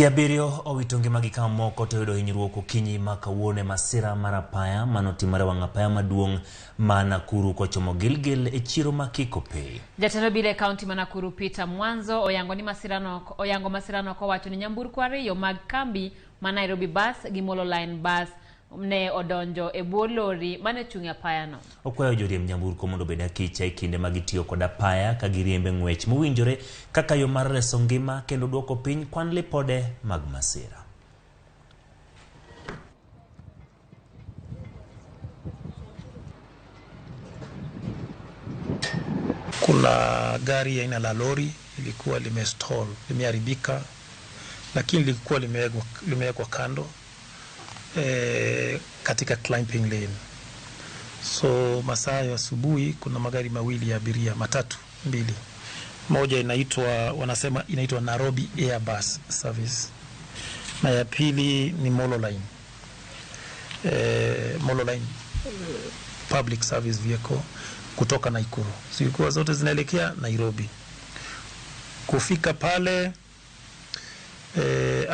Ji abiriyo owito ngimagi ka moko to oyudo hinyruok okinyi ma kawuono e masira mar apaya manotimore wang' apaya maduong' ma Nakuru kochomo Gilgil e chiro ma Kikopey. Jatend obila e kaunti ma Nakuru Peter Mwanzo oyango ni masirano oyango masirano kowacho ni nyamburko ariyo mag kambi ma Nairobi Bus gi Molo Line Bus ne odonjo e bwo lori mane chung' e apayano. Okwayo joriemb nyamburko mondo obed akicha e kinde ma gitiyo kod apaya ka giriembe ng'wech mowinjore kaka yo mar reso ngima kendo duoko piny kwan lipode mag masira. Kuna gari aina la lori ilikuwa limestall, limeharibika, lakini lilikuwa limewekwa kando katika climbing lane. So masaa ya asubuhi kuna magari mawili ya abiria, matatu mbili, moja inaitwa, wanasema inaitwa Nairobi Airbus Service na ya pili ni Molo Line, Molo Line Public Service Vehicle kutoka Nakuru, zilikuwa zote zinaelekea Nairobi. Kufika pale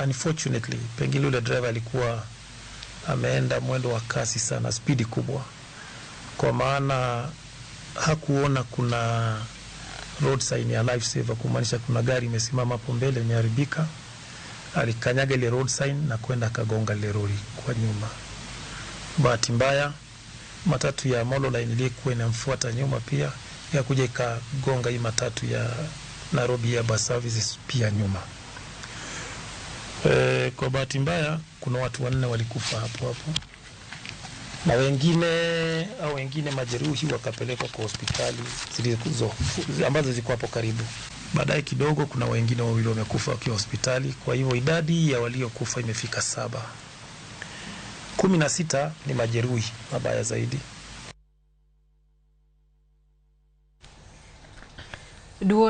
unfortunately, pengine yule driver alikuwa ameenda mwendo wa kasi sana, spidi kubwa, kwa maana hakuona kuna road sign ya life saver, kumaanisha kuna gari imesimama hapo mbele imeharibika. Alikanyaga ile road sign na kwenda akagonga ile lori kwa nyuma. Bahati mbaya matatu ya Molo Line ilikuwa inamfuata nyuma pia ikakuja ikagonga hii matatu ya Nairobi Air Services pia nyuma. Kwa bahati mbaya kuna watu wanne walikufa hapo hapo na wengine au wengine majeruhi wakapelekwa kwa hospitali zilizo ambazo zilikuwa hapo karibu. Baadaye kidogo kuna wengine wawili wamekufa wakiwa hospitali, kwa hivyo idadi ya waliokufa imefika 7. 16 ni majeruhi mabaya zaidi. Duo